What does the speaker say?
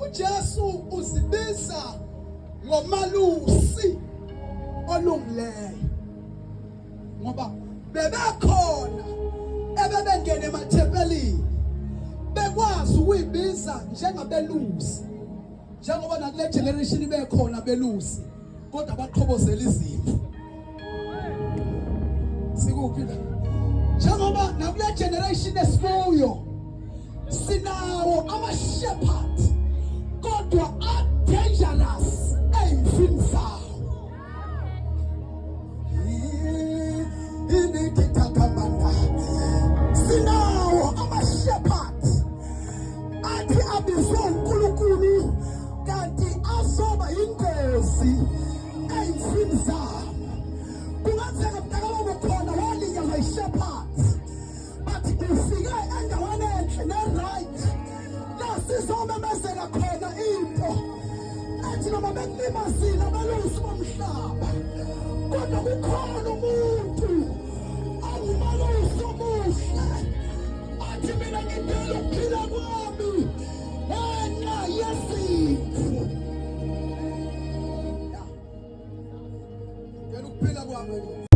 uJesu uzibiza ngomalusi olungileyo, ngoba bebekhona ebebengena emathempelini bekwazi ukuyibiza njengabelusi, njengoba nakule generation bekhona belusi kodwa baqhobozela izimvu. Sikuphi la? Njengoba nakule generation esikuyo sinawo ama-shepherd kodwa a-dangerous ey'mfini zawo. Sinawo ama-shepherd athi abizwe uNkulunkulu kanti azoba ingozi ey'mfini zawo. Kungenzeka mntakababa khona walinyazwa yi-shepherd, but ufike endaweni enhle ne-right la sizomemezela khona into ethi noma bekulimazile abelusi bomhlaba, kodwa kukhona umuntu ongumalusi omuhle athi mina ngidela ukuphila kwami ngenxa yezimvu. Ngidela ukuphila kwami.